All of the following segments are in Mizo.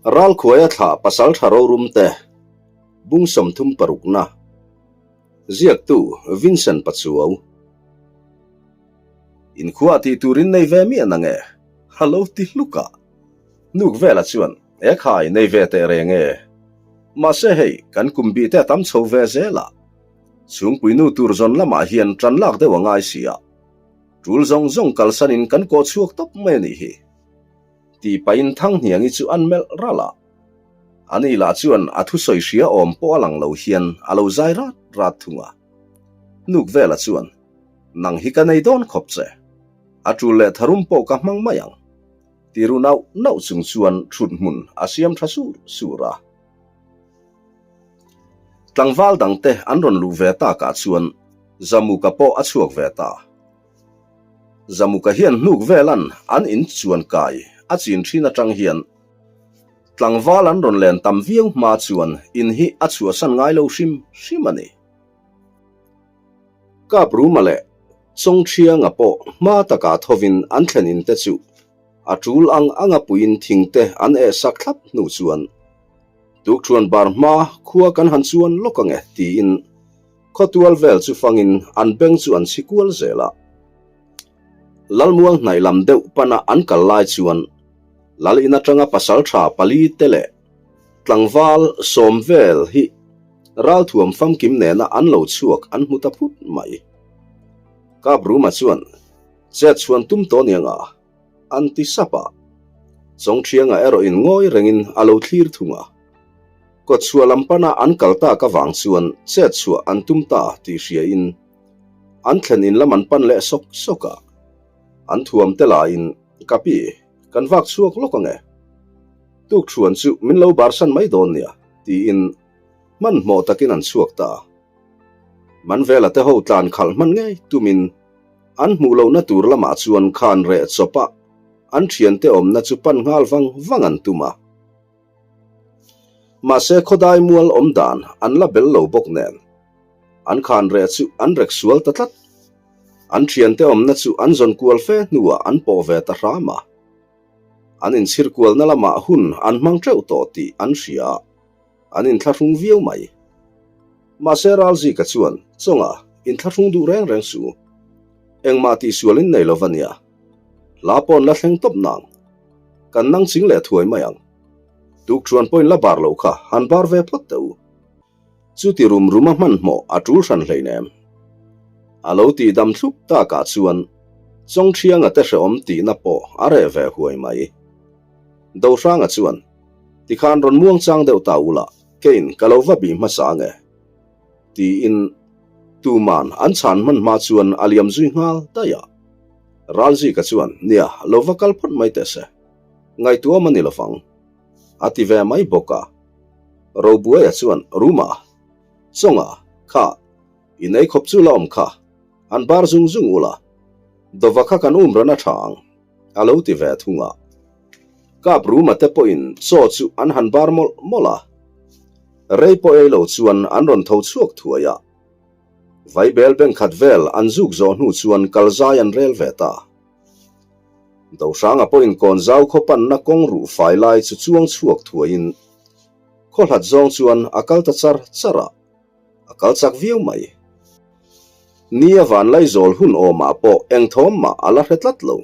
Ralkhuaia thlah pasaltha rorum te bung 36 na ziaktu Vincent Pachuau. Inkhua tih turin nei ve miah na nge? A lo ti hluk a. Nuk vela chuan, E khai, nei ve teh reng e. Mahse hei, kan kum bih te a tam chho ve zel a. Chhungpui nu tur zawn lamah hian tan lak deuh a ngai si a. Tul zawng zawng kalsanin kan kawh chhuak tawp mai a nih hi. Tih pahin Thanghniangi chu an melh ralh a. Ani lah chuan a thusawi hria awm pawh a lang lo hian a lo zai rat rat thung a. Nuk vela chuan, Nang hi ka nei dawn khawp che. A tul leh tharum pawh ka hmang mai ang. Ti ru nauh nauh chung chuan thut hmun a siam tha sur sur a. Tlangval dangte an rawn luh ve takah chuan Zamuka pawh a chhuak ve ta. Zamuka hian hnuk velan an in chuan kai a chin thin atang hian tlangval an rawn len tam viau hma chuan in hi a chhuahsan ngai lo hrim hrim a ni. Kap Ruma leh Chawngthianga pawh hma takah thovin an thlen in te chu a tul ang anga puiin thing te an eh sak thlap hnu chuan Tukthuan bar hma khua kan han chuan lawk ange tiin khawtual vel chu fangin an beng chu an chhi kual zel a. Lalmual hnaih lam deuh pana an kal lai chuan Lal in atanga pasaltha pali te leh tlangval sawm vel hi ralthuam famkim nena an lo chhuak an hmu ta phut mai. Kap Ruma chuan chet chhuan tum tawh aniang a, an ti sap a. Chawngthianga erawh in ngawi rengin a lo thlir thung a. Kawtchhuah lam pana an kal tak avang chuan chet chhuah an tum ta tih hria in an thlen in lam an pan leh sawk sawk a. An thuam te laiin, Ka pi, kan vak chhuak lawk ang e. Tukthuan chu min lo barsan mai dawn nia, tiin hmanhmawh takin an chhuak ta. Manvela te ho tlan khalh hman ngei tumin an hmuh lohna tur lamah chuan khan reh chawp a, an thiante awmna chu pan nghal vang vang an tum a. Mahse khawdai mual awm dan an la bel lo bawk nen, an khan reh chu an rek sual ta tlat. An thiante awmna chu an zawn kual fe hnuah an pawh ve ta hram a. An inchhir kualna lamah hun an hmang teuh tawh tih an hria a, an inthlahrung viau mai. Mahse Ralzika chuan, Chawnga, inthlahrung duh reng reng su. Engmah tihsualin nei lo va nia. Hla pawn la thleng tawp nang. Kan nang ching leh thuai mai ang. Tukṭhuan pawhin la bar lo kha han bar ve phawt teh u. Chuti rum ruma hmanhmawh a ṭul hran hleinem. A lo tih dam thlup takah chuan Chawngṭhianga te hrehawm tihna pawh a reh ve huai mai. Dohranga chuan, Tikhan rawn muang chang deuh ta ula, keiin ka lo va bih hmasa ang e. Tiin tuman an chhan hman hma chuan a liam zui nghal daih a. Ralzika chuan, Nia, lo va kal phawt mai teh se. Ngaihtuam a ni lovang. A ti ve mai bawk a. Robuaia chuan, Ruma, Chawnga, kha, i nei khawp chu la awm kha, an bar zung zung ula, dawva kha kan um ran a tha ang, a lo ti ve thung a. Kap Ruma te pawhin chaw chu an han bar mawlh mawlh a. Rei pawh ei lo chuan an rawn tho chhuak thuai a. Vaibel bengkhat vel an zuk zawh hnu chuan kalzai an rel ve ta. Dohranga pawhin Kawnzau khaw panna kawng ruh fai lai chu chuang chhuak thuaiin khaw hlat zawng chuan a kal ta char char a, a kal chak viau mai. Ni a van laizawl hun awmah pawh eng thawm mah a la hre tlat lo.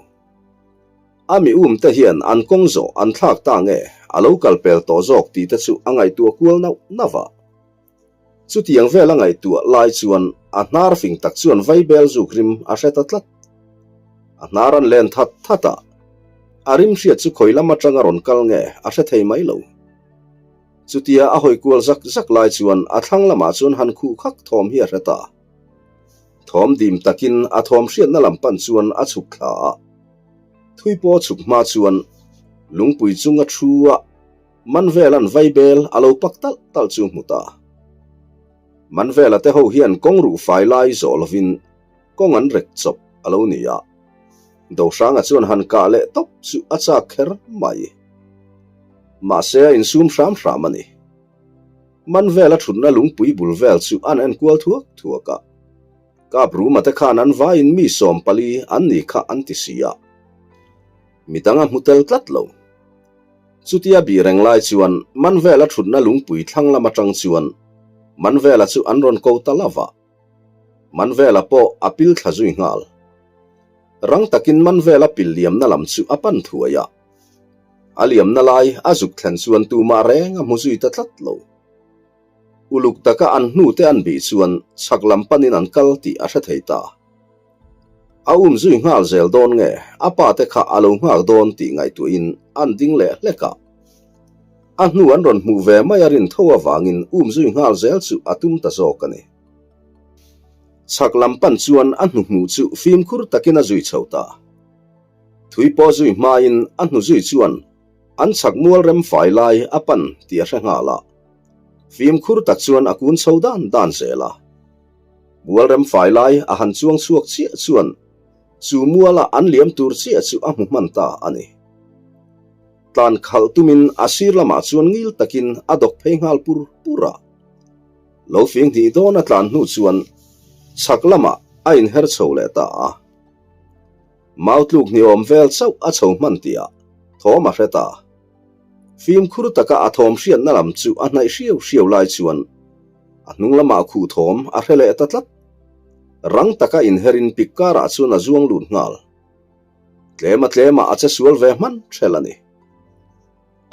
A mi um te hian an kawng zawh an thlak ta nge a lo kal pel tawh zawk tih te chu a ngaihtuah kual nauh nauh a. Chutiang vel a ngaihtuah lai chuan a hnar fing tak chuan vaibel zuk rim a hre ta tlat. A hnar an len that that a, a rim hriat chu khawi lam atanga rawn kal nge a hre thei mai lo. Chutia a hawi kual zak zak lai chuan a thlang lamah chuan han khuh khak thawm hi a hre ta. Thawm dim takin a thawm hriatna lam pan chuan a chhuk thla a. Thui pawh chhuk hma chuan lungpui chunga thu a Manvela'n vaibel a lo pak talh talh chu hmu ta. Manvela te ho hian kawng ruh fai lai zawh lovin kawng an rek chawp a lo ni a. Dohranga chuan han kah leh tawp chu a chak kher mai. Mahse a insum hram hram a ni. Manvela thutna lungpui bul vel chu an enkual thuak thuak a. Kap Ruma te khan an vaiin mi 14 an ni kha an ti si a. Midang a hmu tel tlat lo. Chutia bih reng lai chuan Manvela thutna lungpui thlang lam atang chuan Manvela chu an rawn ko ta lova. Manvela pawh a pil thla zui nghal. Rang takin Manvela pil liamna lam chu a pan thuai a. A liamna lai a zuk thlen chuan tumah reng a hmu zui ta tlat lo. Uluk taka an hnute an bih chuan chhak lam panin an kal tih a hre thei ta. A um zui nghal zel dawn nge a pa te kha a lo nghak dawn tih ngaihtuahin an ding leh hlek a. A hnu an rawn hmuh ve mai a rin tho avangin um zui nghal zel chu a tum ta zawk a ni. Chhak lam pan chuan a hnuhmuh chu fimkhur takin a zui chho ta. Thui pawh zui hmain a hnu zui chuan an chhak mual rem fai lai a pan tih a hre nghal a. Fimkhur tak chuan a kun chho dan dan zel a. Mual rem fai lai a han chuang chhuak chiah chuan chu muala an liam tur chiah chu a hmu hman ta a ni. Tlan khalh tumin a sir lamah chuan ngil takin a dawk phei nghal pur pur a. Lo fing hnih dawn a tlan hnu chuan chhak lamah a inher chho leh ta a. Mau tluk hniawm vel chauh a chho hman tihah thawm a hre ta. Fimkhur taka a thawm hriatna lam chu a hnaih hriau hriau lai chuan a hnung lamah khuh thawm a hre leh ta tlat. Rang taka inherin pik karah chuan a zuang lut nghal. Tlema tlemah a che sual ve hman ṭhel a ni.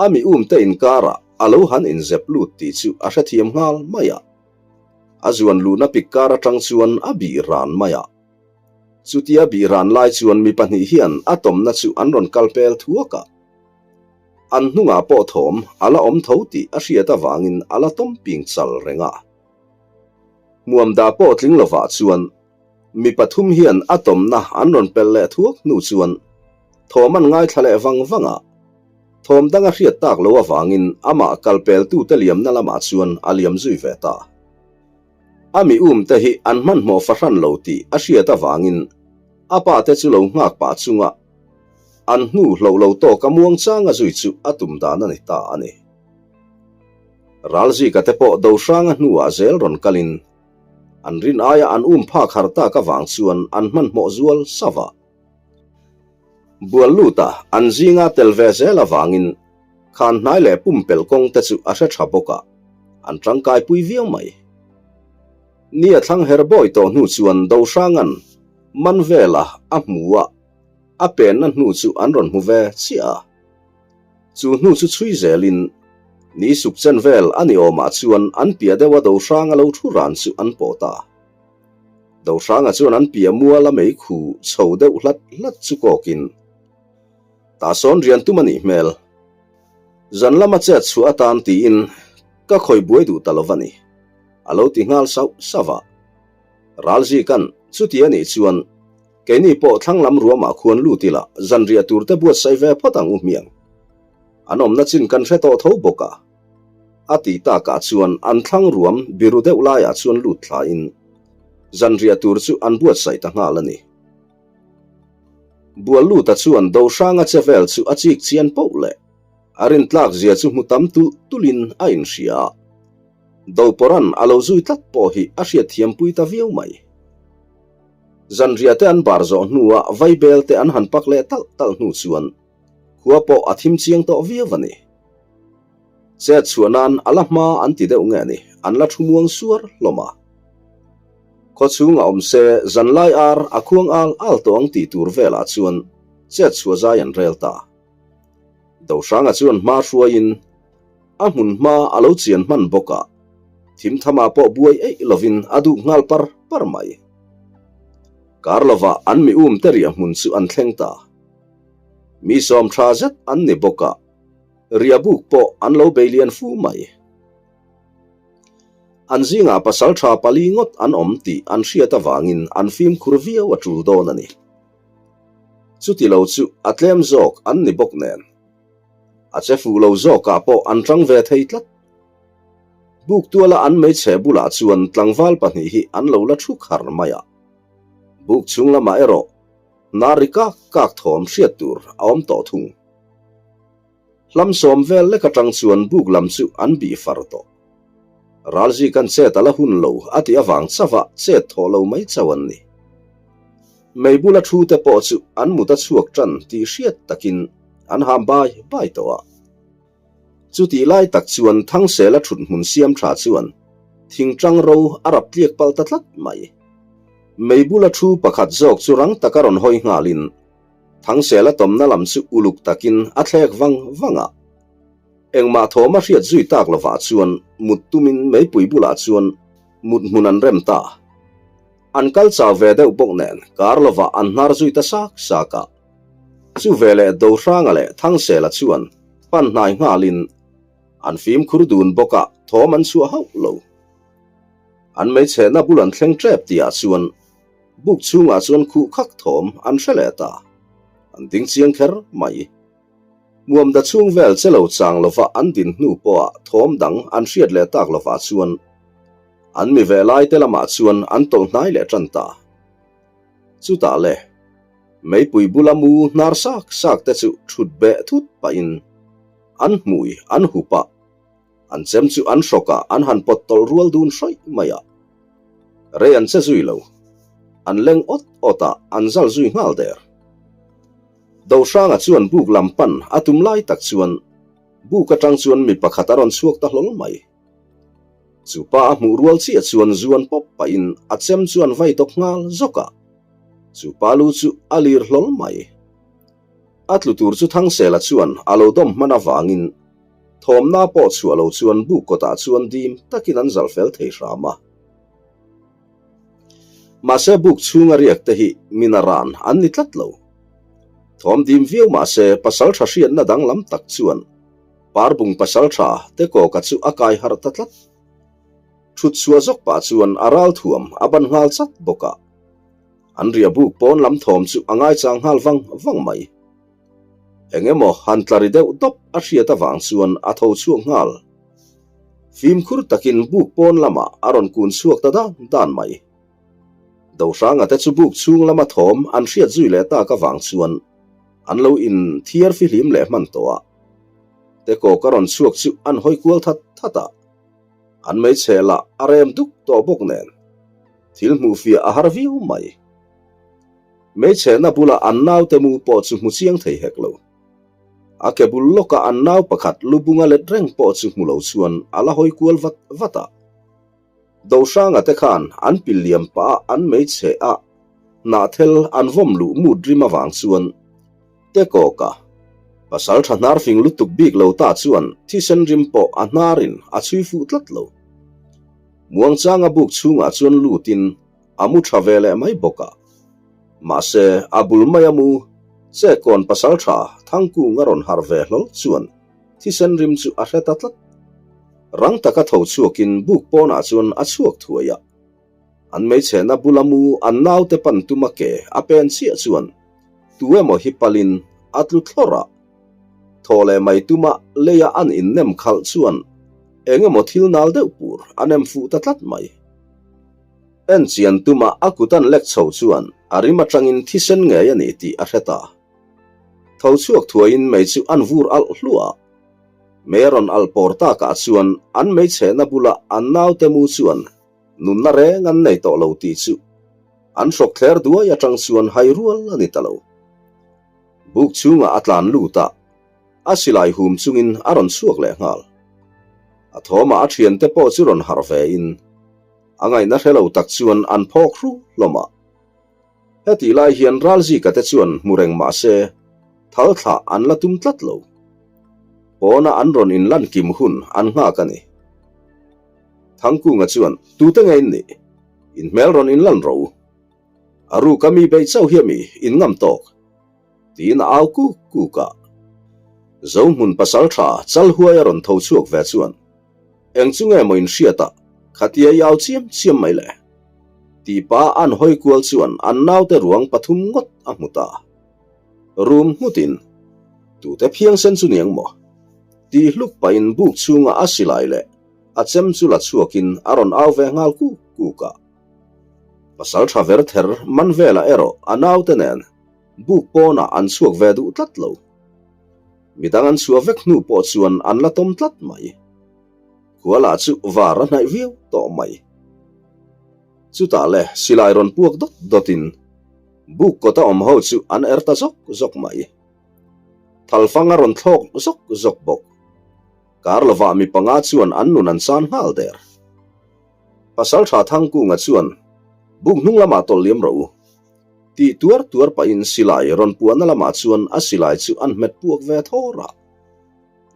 A mi umte inkarah a lo han inzep lut tih chu a hrethiam nghal mai a. A zuan luhna pik kar aṭang chuan a bih ran mai a. Chutia bih ran lai chuan mi pahnih hian a tawmna chu an rawn kal pel thuak a. An hnungah pawh thawm a la awm tho tih a hriat avangin a la tawm ping chal reng a. Hmuam dah pawh tling lovah chuan mi pathum hian a tawmna an rawn pelh leh thuak hnu chuan thawm an ngaithla leh vang vang a. Thawm dang a hriat tak lo avangin amah kal peltute liamna lamah chuan a liam zui ve ta. A mi umte hi an hmanhmawh fahran lo tih a hriat avangin a pate chu lo nghak pah chunga an hnu hloh lo tawk a muang chang a zui chu a tum dan a ni ta a ni. Ralzika te pawh Dohranga hnuah zel rawn kalin an rin aia an um phak har tak avang chuan an hmanhmawh zual sauh a. Bual luta an zinga tel ve zel avangin khan hnai leh pumpelh kawng te chu a hre tha bawk a, an tangkai pui viau mai. Ni a thlang her bawi tawh hnu chuan Dohranga'n man vela a hmu a, a penna hnu chu an rawn hmu ve chiah a. Chu hnu chu chhui zelin ni suk chen vel a ni awmah chuan an piah deuh a Dohranga lo thu ran chu an pawh ta. Dohranga chuan an piah mual a mei khu chho deuh hlat hlat chu kawkin tah sawn rian tum a nih hmel. Zan lama chet chhuah atan tiin ka khawi buai duh ta lo va ni, a lo ti nghal sauh sauh a. Ralzikan chuti a nih chuan Keini pawh thlang lam ruamah khuan lut ila zanriah tur te buatsaih ve phawt ang u hmiang. An awmna chin kan hre tawh tho bawk a. A ti takah chuan an thlang ruam biru deuh laiah chuan lut thlain zanriah tur chu an buatsaih ta nghal a ni. Bualluta chuan Dohranga che vel chu a chik chian poh leh a rintlak zia chu hmu tam tulh tulhin a inhria a. Doporan a lo zui tlat pawh hi a hriatthiampui ta viau mai. Zanriah te an bar zawh hnuah vaibel te an han pak leh talh talh hnu chuan khua pawh a thim chiang tawh viau a ni. Chet chhuah nan a la hma an ti deuh nge ni, an la thu muang suar hlawm a. Khaw chhung a awm se zanlai ar a khuang al al tawh ang tih tur velah chuan chet chhuah zai an rel ta. Dohranga chuan hma hruaiin A hmun hma a lo chian hman bawk a, thim thamah pawh buai eih lovin a duh nghal par par mai. Kar lovah an mi um te riah hmun chu an thleng ta. Mi sawm tha zet an ni bawk a, riah buk pawh an lo bei lian fu mai. An zingah pasal tha pali ngawt an awm tih an hriat avangin an fimkhur viau a tul dawn a ni. Chuti lo chu a tlem zawk an ni bawk nen. A che fuh lo zawkah pawh an tang ve thei tlat. Buk tuala an hmeichhe bulah chuan tlangval pahnih hi an lo la thu khar mai a. Buk chhung lamah erawh hnar ri kak kak thawm hriat tur a awm tawh thung. Hlam sawm vel lek atang chuan buk lam chu an bih far tawh. Ralzi kan chet a la hun lo a tih avang chauha chet thawh lo mai chauh an ni. Mei bula thu te pawh chu an mut a chhuak tan tih hriat takin an ham bai bai tawh a. Chutih lai tak chuan Thangsela thut hmun siam tha chuan thingtang ro a rap tliak palh ta tlat mai. Mei bula thu pakhat zawk chu rang taka rawn hawi nghalin Thangsela tawmna lam chu uluk takin a thlek vang vang a. Engmah thawm a hriat zui tak lovah chuan mut tumin meipui bulah chuan mut hmun an rem ta. An kal chau ve deuh bawk nen kar lovah an hnar zui ta sak sak a. Chu veleh Dohranga leh Thangsela chuan pan hnai nghalin an fimkhur dun bawk a, thawm an chhuah hauh lo. An hmeichhehna bul an thleng tep tihah chuan buk chhungah chuan khuh khak thawm an hre leh ta. An ding chiang kher mai. Muamda chhung vel che lo chang lova an din hnu pawha thawm dang an hriat leh tak lovah chuan an mi ve laite lamah chuan an tawlh hnai leh tan ta. Chutah le, meipui bula mu hnar sak sak te chu thut beh thut pahin an hmui an hup a, an chem chu an hrawk a an han pawt tawlh rual dun hrawih mai a. Rei an che zui lo, an leng awt awt a, an zal zui nghal der. Dohranga chuan buk lam pan a tum lai tak chuan buk atang chuan mi pakhat a rawn chhuak ta hlawl mai. Chu pa a hmuh rual chiah chuan zuan pawp pahin a chem chuan vai dawk nghal zawk a, chu pa lu chu a lir hlawl mai. A tlu tur chu Thangsela chuan a lo dawm hman avangin thawmna pawh chhuah lo chuan buk kawtah chuan dim takin an zalh fel thei hram a. Mahse buk chhunga riak te hi mina ran an ni tlat lo. Thawm dim viau mahse pasaltha hriatna danglam tak chuan Parbung pasaltha te kawka chu a kai harh ta tlat. Thut chhuah zawk pah chuan a ral thuam a ban nghal chat bawk a. An ria buk pawn lam thawm chu a ngaichang nghal vang vang mai. Eng emaw han tla ri deuh dawp a hriat avang chuan a tho chhuak nghal. Fimkhur takin buk pawn lamah a rawn kun chhuak ta dan dan mai. Dohranga te chu buk chhung lama thawm an hriat zui leh tak avang chuan an lo in thiar fihlim leh hman tawh a. Tekawk a rawn chhuak chu an hawi kual that that a. An hmeichhe lah a rem duk tawh bawk nen thil hmuh fiah a har viau mai. Hmeichhehna bula an naute mu pawh chu hmu chiang thei hek lo. A ke bul lawka an nau pakhat lu bunga let reng pawh chu hmu lo chuan a la hawi kual vat vat a. Dohranga te khan an pil liam pah a an hmeichhe a hnahthel an vawm luh mut rim avang chuan Tekawka pasal tha hnar fing lutuk bik lo ta chuan thisen rim pawh a hnarin a chhui fuh tlat lo. Muangchanga buk chhungah chuan lutin a mu tha ve leh mai bawk a. Mahse, a bul mai a mu, Chekawn pasal tha Thangkung a rawn harh ve hlawl chuan thisen rim chu a hre ta tlat. Rang taka tho chhuakin buk pawnah chuan a chhuak thuai a. An hmeichhehna bula mu an naute pan tuma ke a pen chiah chuan tu emaw hi palin a tlu thlawrh a. Thaw leh mai tuma leia an innem khalh chuan eng emaw thil nal deuh pur a nem fuh ta tlat mai. En chian tuma a kut an lek chho chuan a rim atangin thisen ngei a ni tih a hre ta. Tho chhuak thuaiin mei chu an vur alh hluah a. Mei a rawn alh pawr takah chuan an meichhehna bula an naute mu chuan nunna reng an nei tawh lo tih chu an hrawk thler duai atang chuan hai rual a ni ta lo. Buk chhungah a tlan lut a, a silai hum chungin a rawn chhuak leh nghal. A thawmah a thiante pawh chu rawn harh ve in a ngaihna hre lo tak chuan an phawk hru hlawm a. Hetih lai hian Ralzika te chuan hmu reng mah se thal thlah an la tum tlat lo. Pawna an rawn inlan kim hun an nghak a ni. Thangkunga chuan, Tute nge in nih? In hmel rawn inlan rawh u. A ruk a mi beih chauh hi a mi in ngam tawk. Tiin a au kuk kuk a. Zohmun pasal tha Chalhuai a rawn tho chhuak ve chuan, Eng chu nge maw in hriat a, khatia i au chiam chiam mai le? Tih pa an hawi kual chuan an naute ruang pathum ngawt a hmu ta. Rum nghutin, Tute phiang sen chu niang maw? Tih hluk pahin buk chhunga a silai leh a chem chu la chhuakin a rawn au ve nghal kuk kuk a. Pasal tha ver ther man velah erawh a naute nen buk pawnah an chhuak ve duh tlat lo. Midang an chhuah vek hnu pawh chuan an la tawm tlat mai. Khuala chu var a hnaih viau tawh mai. Chutah le silai rawn puak dawt dawtin buk kawta awm ho chu an er ta zawk zawk mai. Thalfang a rawn thlawk zawk zawk bawk. Kar lovah mi panga chuan an nun an chan nghal der. Pasaltha Thangkunga chuan, Buk hnung lamah tawlh liam rawh u. Tih tuar tuar pahin silai rawn puahna lamah chuan a silai chu an hmet puak ve thawr a.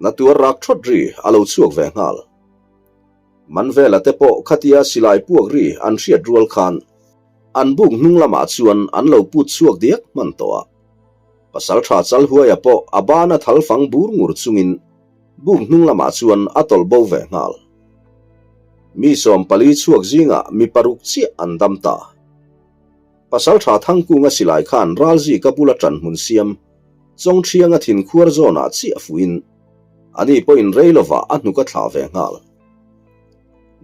Na tuar rak thawt ri a lo chhuak ve nghal. Manvela te pawh khatia silai puak ri an hriat rual khan an buk hnung lamah chuan an lo put chhuak diak hman tawh a. Pasaltha Chalhuaia pawh a bana thal fang bur ngur chungin buk hnung lamah chuan a tawlh bo ve nghal. Mi 14 chhuak zingah mi paruk chiah an dam ta. Pasaltha Thangkunga silai khan Ralzika bula ṭan hmun siam Chawngṭhianga thinkhuar zawnah chiah fuhin ani pawhin rei lovah a hnuk a thlah ve nghal.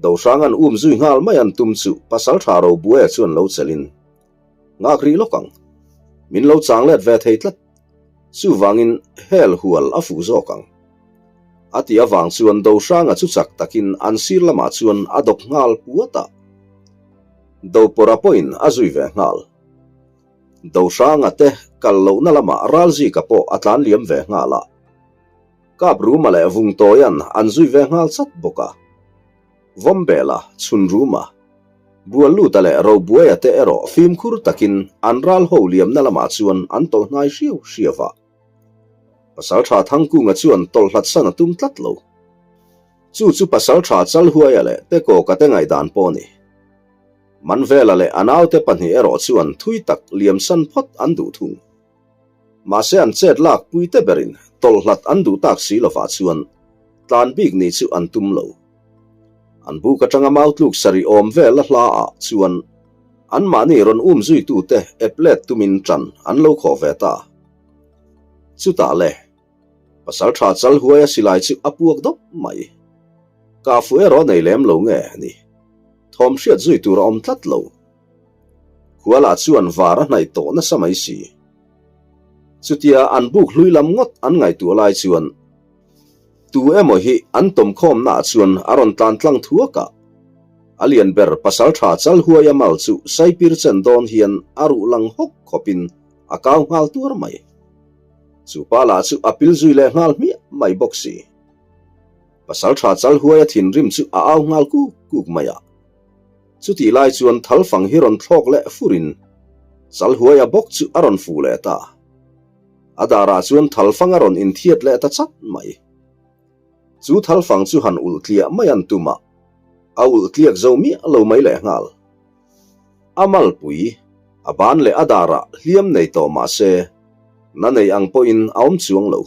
Dohranga'n um zui nghal mai an tum chu Pasaltha Robuaia chuan lo chelhin, Nghak rih lawk ang. Min lo chang let ve thei tlat. Chuvangin hel hual a fuh zawk ang. A ti avang chuan Dohranga chu chak takin an sir lamah chuan a dawk nghal puat a. Dopawrha pawhin a zui ve nghal. Dohranga te kal lohna lamah Ralzika pawh a tlan liam ve nghal a. Kapruma leh Vungtawia'n an zui ve nghal chat bawk a. Vawmbela, Chhunruma, Bualluta leh Robuaia te erawh fimkhur takin an ral ho liamna lamah chuan an tawlh hnai hriau hriau a. Pasaltha Thangkunga chuan tawlh hlat san a tum tlat lo. Chu chu Pasaltha Chalhuaia leh Tekawka te ngaihdan pawh a ni. Manvela leh a naute pahnih erawh chuan thui tak liamsan phawt an duh thung. Mahse an chet lak pui te berin tawlh hlat an duh tak si lovah chuan tlan bik nih chu an tum lo. An buk atanga mau tluk sarih awm vel a hla ah chuan anmahni rawn um zui tute ep let tumin tan an lo khawh ve ta. Chutah le, Pasaltha Chalhuaia silai chu a puak dawp mai. Ka fu erawh nei lem lo nge ni. Thawm hriat zui tur a awm tlat lo. Khualah chuan var a hnaih tawh nasa mai si. Chutia an buk hlui lam ngawt an ngaihtuah lai chuan tu emaw hi an tawmkhawmnaah chuan a rawn tlan tlang thuak a. A lian ber Pasaltha Chalhuaia mal chu saipir chen dawn hian a ruh lang hawk khawpin a kau nghal tuar mai. Chu pa lah chu a pil zui leh nghal hmiah mai bawk si. Pasaltha Chalhuaia thinrim chu a au nghal kuk kuk mai a. Chutih lai chuan thalfang hi rawn thlawk leh furin Chalhuaia bawk chu a rawn fuh leh ta. A darah chuan thalfang a rawn inthiat leh ta chat mai. Chu thalfang chu han ulh tliah mai an tum a, a ulh tliak zo miah lo mai lehnghal. A malpui, a ban leh a darah hliam nei tawh mah se, na nei ang pawhin a awm chuang lo.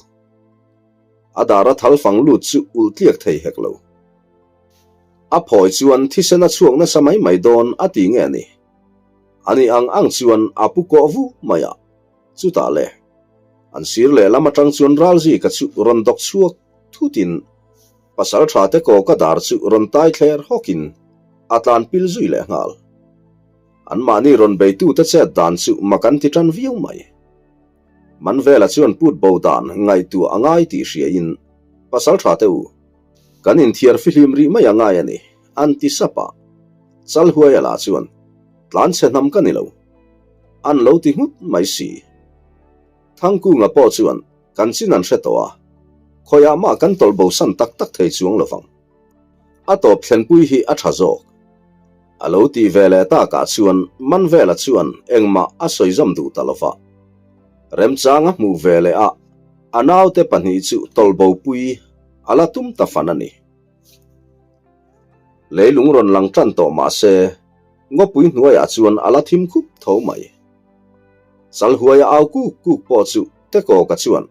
A dara thalfang lut chu ulh tliak thei hek lo. A phawi chuan thisen a chhuak nasa mai mai dawn a ti nge ni? Ani ang ang chuan a pu kawh vu mai a, chutah le, an sir lehlam atang chuan Ralzika chu rawn dawk chhuak thutin pasal tha te kaw ka dar chu rawn tai thler hawkin a tlan pil zui leh nghal. Anmahni rawn beitute chet dan chu mak an ti tan viau mai. Manvela chuan put bo dan ngaihtuah a ngai tih hriain pasal tha te u, Kan inthiar fihlim rih mai a ngai a ni, an ti sap a. Chalhuaia lah chuan, Tlanchhe hnam ka ni lo. An lo ti nghut mai si. Thangkunga pawh chuan, Kan chin an hre tawh a, khawiah mah kan tawlh bosan tak tak thei chuang lo vang. A tawp thlenpui hi a tha zawk. A lo ti ve leh takah chuan Manvela chuan engmah a sawi zawm duh ta lo va. Remchanga hmuh ve leh a, a naute pahnih chu tawlh bopui a la tum ta fan a ni. Leilung rawn lang tan tawh mah se, ngawpui hnuaiah chuan a la thim khup tho mai. Chalhuaia au kuk kuk pawh chu Tekawka chuan,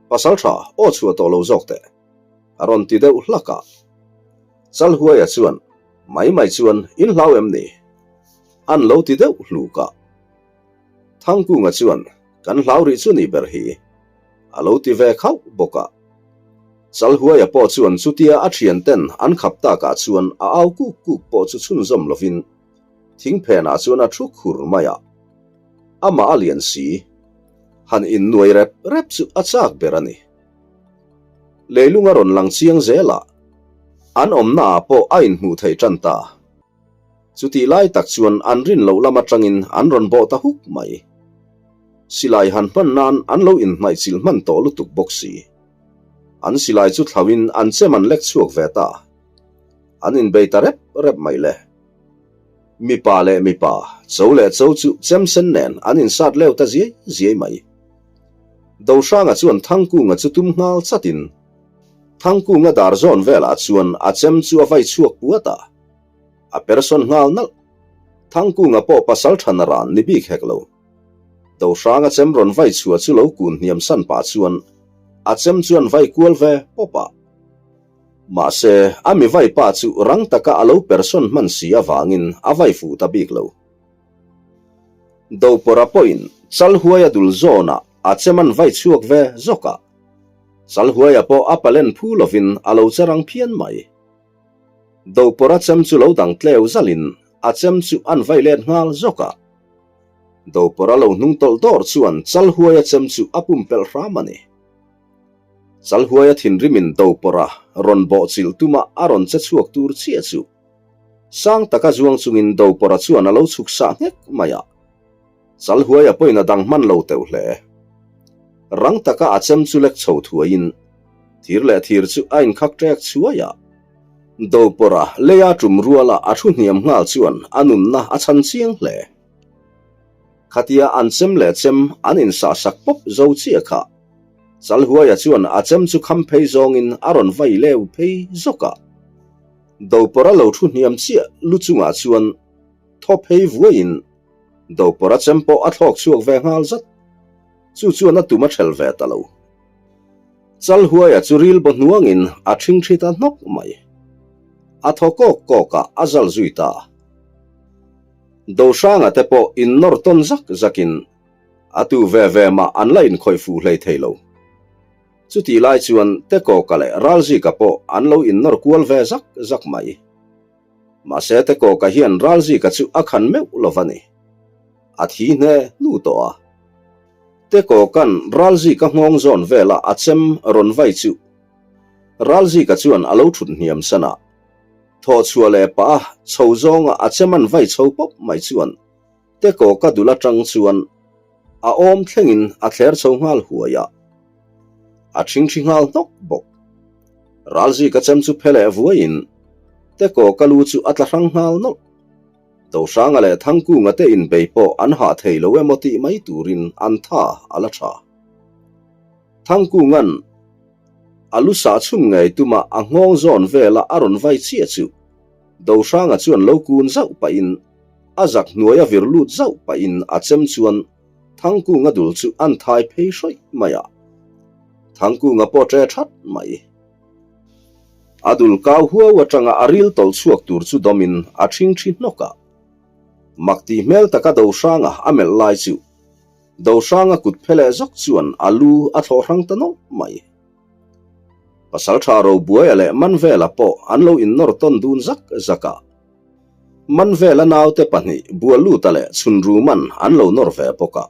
Pasal tha, aw chhuah tawh lo zawk teh, a rawn ti deuh hlak a. Chalhuaia chuan, Mai mai chuan in hlau em ni? An lo ti deuh hluk a. Thangkunga chuan, Kan hlau rih chu ni ber hi. A lo ti ve khauh bawk a. Chalhuaia pawh chuan chutia a thianten an khap takah chuan a au kuk kuk pawh chu chhunzawm lovin thingphenah chuan a thu khur mai a. Amah a lian si. Han innuai rep rep chu a chak ber a ni. Leilung a rawn lang chiang zel a, an awmnaah pawh a inhmuh theih tan ta. Chutih lai tak chuan an rin loh lam atangin an rawn bawh ta huk mai. Silai han hman nan an lo inhnaihchilh hman tawh lutuk bawk si. An silai chu thlauhin an chem an lek chhuak ve ta. An inbei ta rep rep mai le. Mipa leh mipa, cho leh cho chu chem sen nen an insat leu ta ziai ziai mai. Dohranga chuan Thangkunga chu tum nghal chatin Thangkunga dar zawn velah chuan a chem chu a vai chhuak puat a. A persawn nghal nalh. Thangkunga pawh pasal tha naran ni bik hek lo. Dohranga chem rawn vai chhuah chu lo kun hniam san pah chuan a chem chuan vai kual ve pawp a. Mahse, a mi vai pa chu rang taka a lo persawn hman si avangin a vai fuh ta bik lo. Dopawrha pawhin Chalhuaia dul zawnah a chem an vai chhuak ve zawk a. Chalhuaia pawh a palen phu lovin a lo che rang phian mai. Dopawrha chem chu lo dang tleu zalin a chem chu an vai let nghal zawk a. Dopawrha lo hnung tawlh dawr chuan Chalhuaia chem chu a pumpelh hram a ni. Chalhuaia thinrimin Dopawrha rawn bawhchilh tuma a rawn che chhuak tur chiah chu Sang taka zuang chungin Dopawrha chuan a lo chhuk sah nghek mai a. Chalhuaia pawhin a dang hman lo teuh hle. Rang taka a chem chu lek chho thuaiin thir leh thir chu a inkhak ṭek chhuai a. Dopawrha leia ṭum ruala a thu hniam nghal chuan a nunna a chhan chiang hle. Khatia an chem leh chem an insah sak pawp zo chiah kha Chalhuaia chuan a chem chu kham phei zawngin a rawn vai leu phei zawk a. Dopawrha lo thu hniam chiah lu chungah chuan thaw phei vuaiin Dopawrha chem pawh a thlawk chhuak ve nghal zat. Chu chuan a tum a ṭhel ve ta lo. Chalhuaia chu ril baw hnuangin a ṭhingṭhi ta hnawk mai. A thaw kawk kawk a, a zal zui ta. Dohranga te pawh innawr tawn zak zakin a tu ve ve mah an la inkhawih fuh hlei thei lo. Chutih lai chuan Tekawka leh Ralzika pawh an lo innawr kual ve zak zak mai. Mahse Tekawka hian Ralzika chu a khan meuh lo va ni. A thi hne hnu tawh a. Tekawka'n Ralzika nghawng zawn vela a chem rawn vai chu Ralzika chuan a lo thut hniam san a. Thawhchhuah leh pah a chho zawnga a chem an vai chho pawp mai chuan Tekawka dul atang chuan a awm thlengin a thler chho nghal huai a, a ṭhingṭhi nghal hnawk bawk. Ralzika chem chu phe leh vuaiin Tekawka lu chu a tla hrang nghal nawlh. Dohranga leh Thangkunga te inbei pawh an hah thei lo emaw tih mai turin an tha a la ṭha. Thangkunga'n a lu sah chhun ngei tuma a nghawng zawn vela a rawn vai chiah chu Dohranga chuan lo kun zauh pahin A zak hnuai a vir lut zauh pahin a chem chuan Thangkunga dul chu an thai phei hrawih mai a. Thangkunga pawh ṭe ṭhat mai. A dul kau huau aṭanga a ril tawlh chhuak tur chu dawmin a ṭhingṭhi hnawk a. Mak tih hmel taka Dohranga a melh lai chu Dohranga kut phe leh zawk chuan a lu a thlawh hrang ta nawlh mai. Pasalṭha Robuaia leh Manvela pawh an lo innawr tawn dun zak zak a. Manvela naute pahnih Bualuta leh Chhunruman an lo nawr ve bawk a.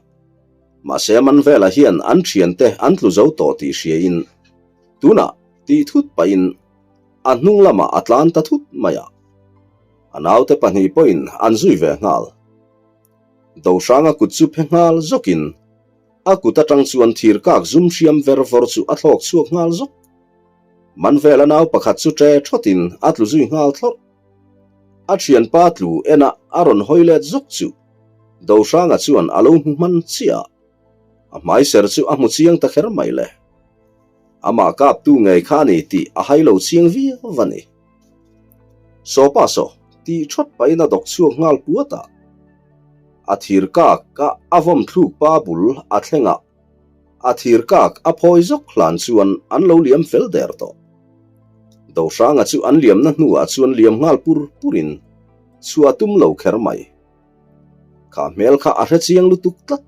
Mahse Manvela hian an thiante an tlu zo tawh tih hriain tunah tih thut pahin a hnung lamah a tlan ta thut mai a. A naute pahnih pawhin an zui ve nghal. Dohranga kut chu phe nghal zawkin a kut atang chuan thir kak zum hriam ver vawr chu a thlawk chhuak nghal zawk. Manvela nau pakhat chu ṭe ṭhawtin a tlu zui nghal thlawrh. A thianpa tlu ena a rawn hawi let zawk chu Dohranga chuan a lo hmu hman chiah a, a hmaiser chu a hmu chiang ta kher mai le. Amah kaptu ngei kha a ni tih a hai lo chiang viau a ni. Sawpa saw tih thawt pahin a dawk chhuak nghal puat a, a thir kak a a vawm thluk pa bul a thleng a, A thir kak a phawi zawk hlan chuan an lo liam fel der tawh. Dohranga chu an liamna hnuah chuan liam nghal pur purin chhuah tum lo kher mai. Kha hmel kha a hre chiang lutuk tlat.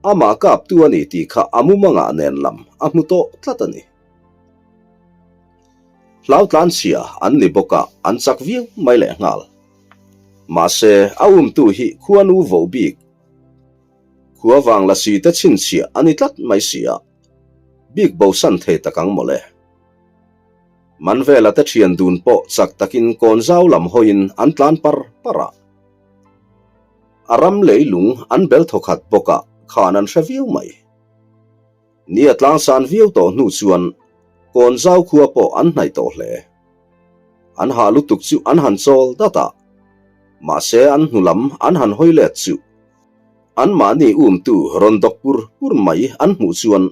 Amah kaptu a ni tih kha a mumangah nen lam a hmu tawh tlat a ni. Hlau tlanchhia an ni bawk a, an chak viau mai lehnghal. Mahse, a umtu hi khuanu voh bik. Khua vang la si te chhinchhiah a ni tlat mai si a, bik bosan thei tak ang mawle. Manvela te thian dun pawh chak takin kawn zau lam hawiin an tlan par par a. A ram leilung an bel thawkhat bawk a, khan an hre viau mai. Ni a tlangsan viau tawh hnu chuan. Kawn zau khua pawh an hnaih tawh hle. An hah lutuk chu an han chawl dat a, mahse an hnu lam an han hawi let chu anmahni umtu rawn dawk pur pur mai an hmuh chuan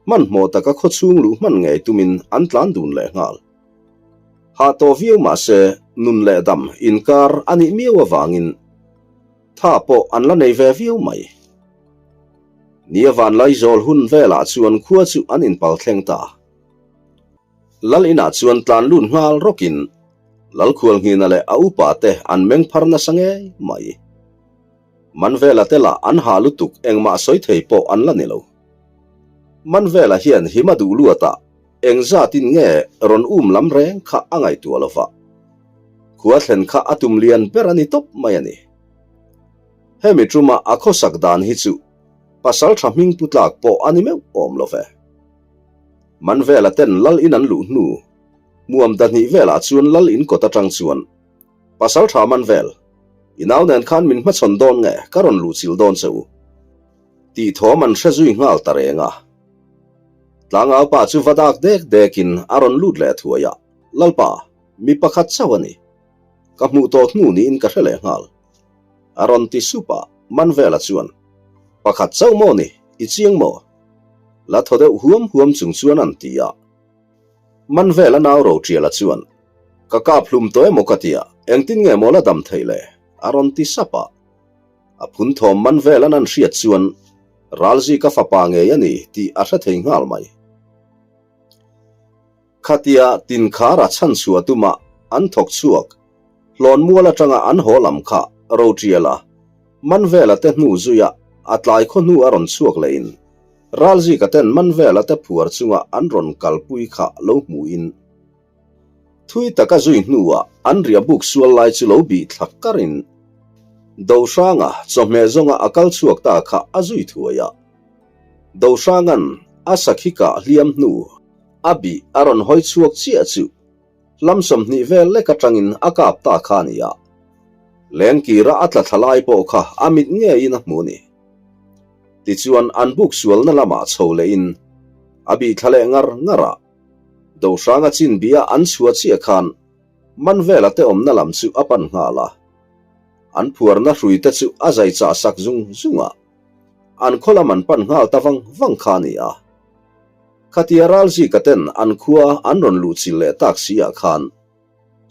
hmanhmawh taka khawchhung luh hman ngei tumin an tlan dun leh nghal. Hah tawh viau mahse nun leh dam inkar a nih miau avangin tha pawh an la nei ve viau mai. Nia Vanlaizawl hun velah chuan khua chu an inpal thleng ta. Lal inah chuan tlan lut nghal rawkin Lalkhualnghina leh a upa te an meng phar nasa ngei mai. Manvela te lah an hah lutuk engmah sawi thei pawh an la ni lo. Manvela hian hima duh luatah eng zatin nge rawn um lam reng kha a ngaihtuah lo va. Khua thlen kha a tum lian ber a ni tawp mai a ni. Hemi tuma a khawsak dan hi chu pasal tha hming pu tlak pawh a ni meuh awm lo ve. Manvela ten lal in an luh hnu hmuam dahnih velah chuan lal in kawt atang chuan Pasal tha Manvel, i nau nen khan min hmachhawn dawn nge ka rawn luh chilh dawn che u? Tih thawm an hre zui nghal ta reng a. Tlangau pa chu va dak dek dekin a rawn lut leh thuai a, Lalpa, mi pakhat chauh a ni. Ka hmuh tawh hnu niin ka hre leh nghal. A rawn ti sup a, Manvela chuan, Pakhat chauh maw ni, i chiang maw? La thaw deuh huam huam chung chuan an ti a. Manvela nau Rotiala chuan, Ka kap hlum tawh emaw ka tia, engtin nge maw la dam theih le? a rawn ti sap a. A phun thawm Manvela'n an hriat chuan Ralzi ka fapa ngei a ni tih a hre thei nghal mai. Khatia Tinkhara chhanchhuah tuma an thawk chhuak hlawn mual atanga an haw lam kha Rotiala Manvela te hnu zuia a tlai khaw hnu a rawn chhuak lehin Ralzika ten Manvela te phuar chunga an rawn kalpui kha lo hmuhin Thui taka zui hnuah an riah buk sual lai chu lo bih thlak karin Dohranga chawhmeh zawnga a kal chhuak ta kha a zui thuai a. Dohranga'n a sakhi kah hliam hnu a bih a rawn hawi chhuak chiah chu hlam 20 vel lek atangin a kap ta kha a ni a. Lengkira a tla thla lai pawh kha a mit ngeiin a hmu a ni. Tichuan an buk sualna lamah chho lehin a bih thla leh ngar ngar a. Dohranga chin bia an chhuah chiah khan Manvela te awmna lam chu a pan nghal a. An phuarna hrui te chu a zai chah sak zung zung a. An khaw lam an pan nghal ta vang vang kha a ni a. Khatia Ralzika ten an khua an rawn luh chilh leh tak si ah khan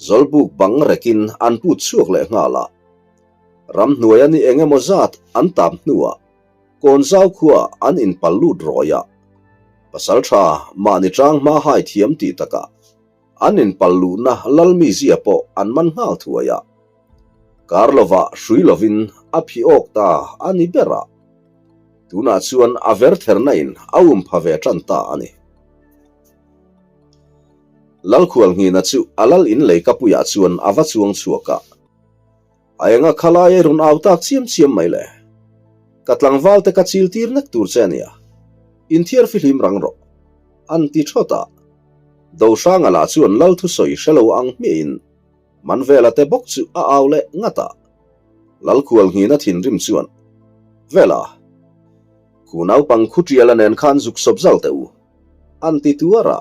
Zawlbuk bang rekin an put chhuak leh nghal a. Ramhnuai a ni eng emaw zat an tap hnuah Kawn zau khua an inpal lut rawih a, pasal tha mahni tang hma hai thiam tih takah an inpal luhna Lalmi zia pawh an man nghal thuai a. Kar lovah hrui lovin a phi awk ta a ni ber a, tunah chuan a ver therna in a um pha ve tan ta a ni. Lalkhualnghina chu a lal in leikapuiah chuan a va chuang chhuak a. A enga khalai ei rawn au tak chiam chiam mai le. Ka tlangval te ka chil tir nek tur che ania. Inthiar fihlim rang rawh. An ti thawt a. Dohranga lah chuan Lal thusawi hre lo ang hmiahin Manvela te bawk chu a au leh ngat a. Lalkhualnghina thinrim chuan, Vela, khu naupang khu tiala nen khan zuk sawp zal teh u. An ti tuar a.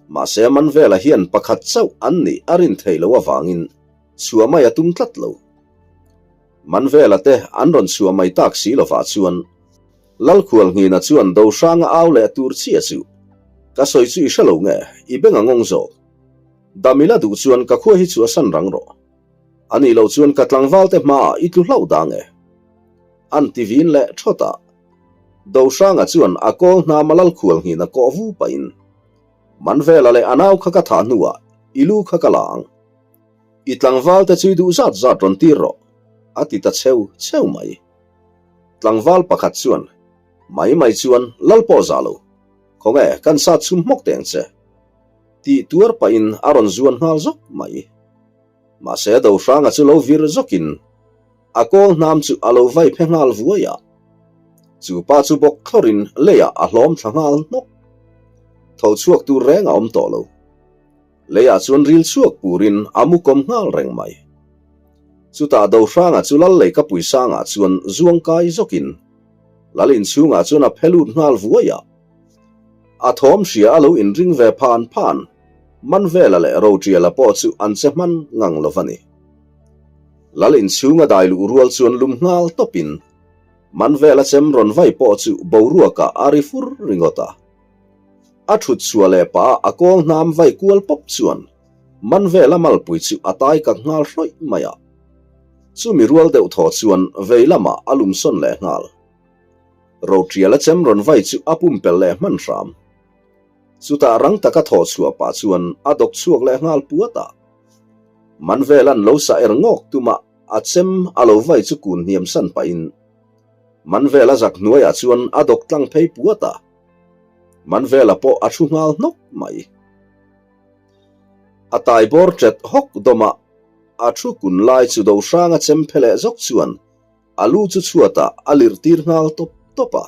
Mahse Manvela hian pakhat chauh an nih a rin theih loh avangin Chhuah mai a tum tlat lo. Manvela te an rawn chhuah mai tak si lovah chuan Lalkhualnghina chuan Dohranga au leh tur chiah chu ka sawi chu i hre lo nge, i beng a ngawng zawk. Damila duh chuan ka khua hi chu a san rang rawh. A nih loh chuan ka tlangval te hmaah i tlu hlauh dang e. An ti vin leh thawt a. Dohranga chuan a kawl hnama Lalkhualnghina kawh vu pahin Manvela leh a nau kha ka thah hnuah i lu kha ka la ang. I tlangval te chu i duh zat zat rawn tir rawh, a ti ta cheu cheu mai. Tlangval pakhat chuan, Mai mai chuan lal pawh za lo, khawnge kan sat chhum hmawk teng che, tih tuar pahin a rawn zuan nghal zawk mai. Mahse Dohranga chu lo vir zawkin a kawl hnam chu a lo vai phe nghal vuai a. Chu pa chu bawk thlawrin leiah a hlawm thla nghal hnawk. Tho chhuak tur reng a awm tawh lo. Leiah chuan ril chhuak purin a mu kawm nghal reng mai. Chutah Dohranga chu Lal lei ka puisangah chuan zuang kai zawkin Lal inchhungah chuan a phe lut nghal vuai a. A thawm hria a lo inring ve phan phan, Manvela leh Roṭiala pawh chu an che hman ngang lo va ni. Lal inchhunga dai luh rual chuan lum nghal tawpin Manvela chem rawn vai pawh chu boruakah a ri fur ringawt a. A ṭhut chhuah leh pah a a kawl hnam vai kual pawp chuan Manvela malpui chu a tai kak nghal hrawih mai a. Chumi rual deuh thaw chuan vei lamah a lum sawn leh nghal. Roṭiala chem rawn vai chu a pumpelh leh hman hram. Chutah rang taka thawh chhuah pah chuan a dawk chhuak leh nghal puat a. Manvela'n lo sa er ngawk tuma a chem a lo vai chu kun hniam san pahin Manvela zak hnuaiah chuan a dawk tlang phei puat a. Manvela pawh a thu nghal hnawk mai. A tai bawr ṭet hawk dawmah a thu kun lai chu Dohranga chem phe leh zawk chuan A lu chu chhuatah a lirh tir nghal tawp tawp a.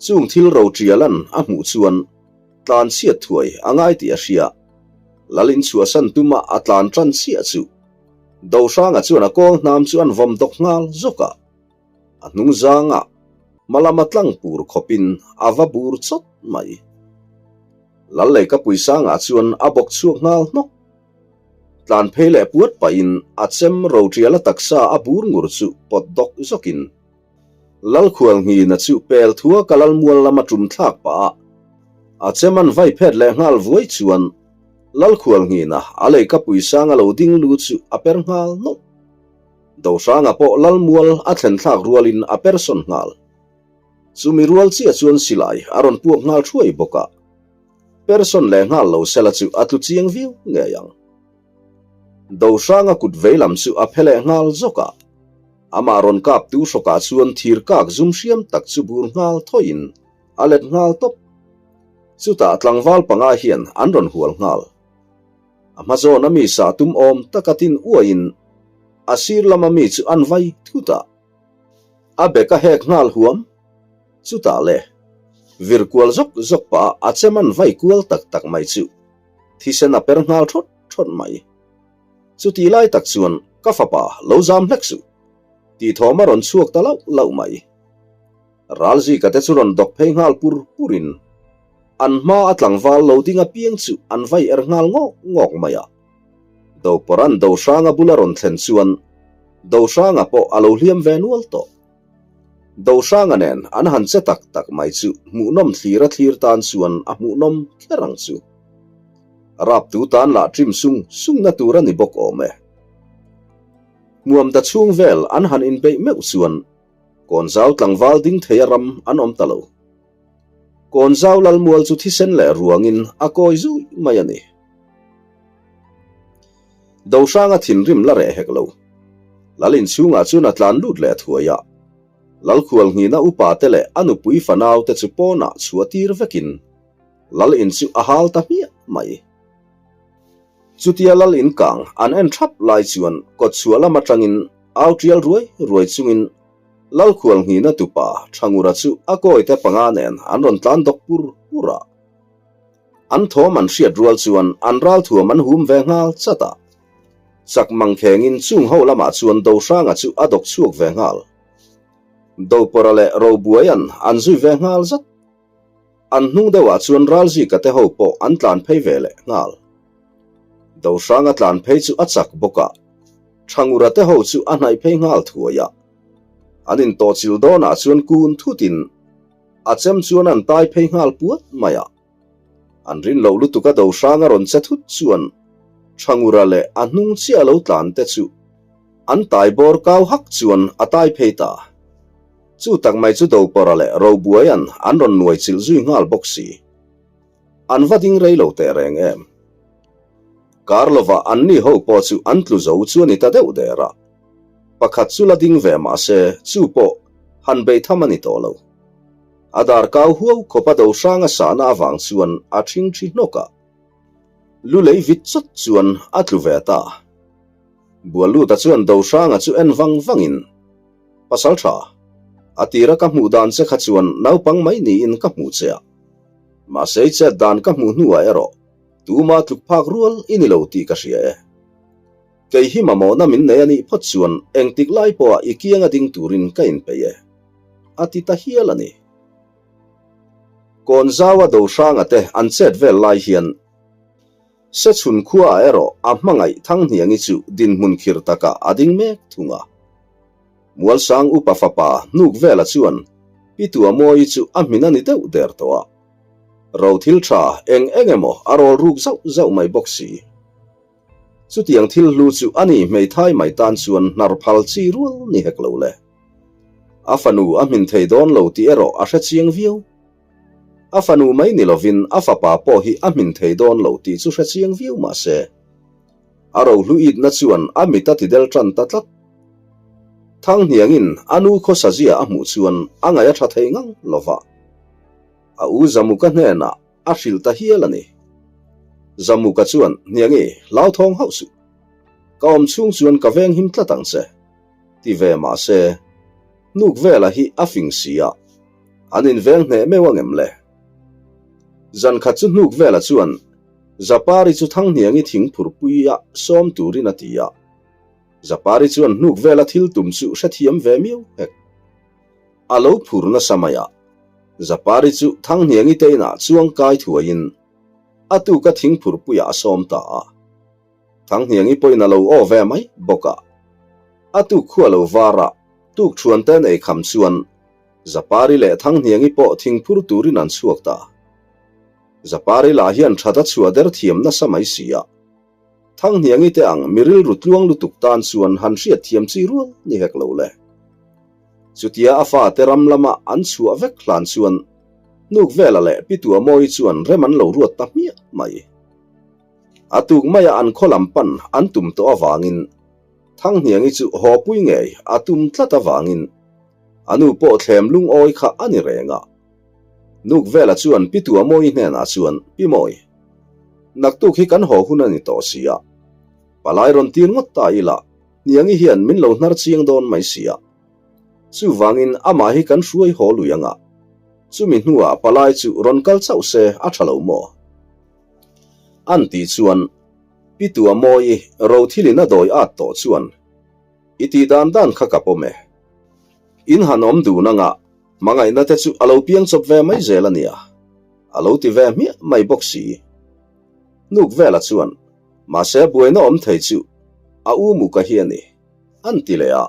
Chung thil ro ṭialan a hmuh chuan tlan chhiat thuai a ngai tih a hria. Lal inchhuahsan tuma a tlan ṭan chiah chu Dohranga chuan a kawl hnam chu an vawm dawk nghal zawk a. A hnung zangah hma lama tlang pur khawpin a va bur chawt mai. Lal leikapui sangah chuan a bawk chhuak nghal hnawk. Tlan phei leh puat pahin a chem roṭiala taksa a bur ngur chu pawt dawk zawkin Lalkhualnghina chu pel thua ka lalmual lama tum thlak pah a, a chem an vai phet leh nghal vuai chuan Lalkhualnghina a leikapui sanga lo ding lu chu a per nghal nawlh. Dohranga pawh lalmual a thlen thlak rualin a per sawn nghal. Chumi rual chiah chuan silai a rawn puak nghal thuai bawk a. Person leh nghal lo sela chu a tlu chiang viau ngei ang. Dohranga kut vei lam chu a phe leh nghal zawk a, amah rawn kap tu hrawkah chuan thir kak zum hriam tak chu bur nghal thawiin a let nghal tawp. Chutah tlangval panga hian an rawn hual nghal. A hma zawn a mi sah tum awm taka tin uaiin a sir lama mi chu an vai thut a, a bek a hek nghal huam. Chutah le, vir kual zawk zawk pah a chem an vai kual tak tak mai chu thisen a per nghal thawt thawt mai. Chuti lai tak chuan ka fapa lo zam hlek suh tih thawm a rawn chhuak ta lauh lauh mai. Ralzika te chu rawn dawk phei nghal pur purin an hma a tlangval lo ding apiang chu an vai er nghal ngawk ngawk mai a. Doporan Dohranga bula rawn thlen chuan Dohranga pawh a lo hliam ve nual tawh. Dohranga nen an han che tak tak mai chu hmuhnawm thlir a thlir tan chuan a hmuhnawm kher ang chu. Raptu tan lah trim sung sungna tur a ni bawk awm e. Hmuamda chhung vel an han inbeih meuh chuan Kawnzau tlangval ding theia ram an awm ta lo. Kawnzau lalmual chu thisen leh ruangin a kawi zui mai a ni. Dohranga thinrim la reh hek lo. Lal inchhungah chuan a tlan lut leh thuai a. Lalkhual nghina upa te leh a nupui fanau te chu pawnah chhuah tir vekin Lal in chu a hal ta hmiah mai. Chutia Lal in kang an en thap lai chuan kawtchhuah lam atangin au tial ruai ruai chungin Lalkhual nghina tupa Thangura chu a kawite panga nen an rawn tlan dawk pur pur a. An thawm an hriat rual chuan an ralthuam an hum ve nghal chat a. Chak mangkhengin chung ho lamah chuan Dohranga chu a dawk chhuak ve nghal. Dopawrha leh Robuaia'n an zui ve nghal zat. An hnung deuhah chuan Ralzika te ho pawh an tlan phei ve leh nghal. Dohranga tlan phei chu a chak bawk a, Thangura te ho chu a hnaih phei nghal thuai a. An intawhchilh dawnah chuan kun thutin A chem chuan an tai phei nghal puat mai a. An rin loh lutuk a do hrang a rawn che thut chuan Thangura leh a hnung chiah lo tlan te chu an tai bawr kau hak chuan a tai phei ta. Chu tak mai chu Dopawrha leh Robuaia'n an rawn nuai chilh zui nghal bawk si. An va ding rei lo teh reng em. Kar lovah anni ho pawh chu an tlu zo chu a ni ta deuh der a. Pakhat chu la ding ve mah se chu pawh han beih tham a ni tawh lo. A dar kau huau khawp a do hrang a sahna avang chuan a ṭhing ṭhi hnawk a. Lu lei vit chawt chuan a tlu ve ta. Bualluta chuan do hranga chu en vang vangin, Pasal ṭha, a tira ka hmuh dan che kha chuan naupang mai niin ka hmuh che a. Mahse i chet dan ka hmuh hnuah erawh tuma tluk phak rual i ni lo tih ka hria e. Kei hi mamawhna min nei a nih phawt chuan engtik lai pawha i kianga ding turin ka inpeih e, a ti ta hial a ni. Kawnzaua Dohranga te an chet vel lai hian Sechhun khuaah erawh a hmangaih Thanghniangi chu dinhmun khir takah a ding mek thung a. Mualsang upa fapa hnuk vela chuan Pi Tuamawi chu a hmin a ni deuh der tawh a. Ro thil tha eng eng emaw a rawl ruk zauh zauh mai bawk si. Chutiang thil hlu chu a ni hmeithai mai tan chuan hnar phal chi rual ni hek lo le. A fanu a hmin thei dawn lo tih erawh a hre chiang viau. A fanu mai ni lovin a fapa pawh hi a hmin thei dawn lo tih chu hre chiang viau mah se, a rohlu itna chuan a mit a ti del tan ta tlat. Thanghniangin a nu khawsa zia a hmuh chuan a ngaih a tha thei ngang lo va, a u Zamuka hnenah a hrilh ta hial a ni. Zamuka chuan, Hniangi, hlauthawng hauh suh. Ka awm chhung chuan ka veng him tlat ang che. Ti ve mah se, hnuk vela hi a fing si a, an inveng hneh meuh ang em le? Zan khat chu hnuk vela chuan Zapari chu Thanghniangi thing phurpuia sawm turin a ti a. Zapari chuan hnuk vela thil tum chu hrethiam ve miau hek. A lo phur nasa mai a, Zapari chu Thanghniangi te inah chuang kai thuaiin a tuka thing phurpuiah a sawm ta a. Thanghniangi pawhin a lo aw ve mai bawk a. A tuk khu a lo var a, tuk thuan te an ei kham chuan Zapari leh Thanghniangi pawh thingphur turin an chhuak ta. Zapari lah hian that a chhuah der thiam nasa mai si a. Thanghniangi te ang mi rilru tluang lutuk tan chuan han hriat thiam chi rual ni hek lo le. Chutia a fate ram lama an chhuah vek hlan chuan hnuk vela leh Pi Tuamawi chuan rem an lo ruat ta hmiah mai. A tuk maia an khaw lam pan an tum tawh avangin Thanghniangi chu haw pui ngei a tum tlat avangin a nu pawh thlem lungawi kha a ni reng a. Nuk vela chuan Pi Tuamawi hnenah chuan, Pi Mawi, naktuk hi kan haw hun a ni tawh si a, palai rawn tir ngawt ta ila Hniangi hian min lo hnar chiang dawn mai si a. Chuvangin amah hi kan hruai haw lui anga, chumi hnuah palai chu rawn kal chauh se a tha lo maw? An tih chuan Pi Tuamawi rothilin a dawi at tawh chuan, I tih dan dan kha ka pawm e. In han awm dun anga hmangaihna te chu a lo piang chawp ve mai zel a nia, a lo ti ve hmiah mai bawk si. Hnuk vela chuan, Mahse buaina awm thei chu a u muka hi a ni, an ti leh a.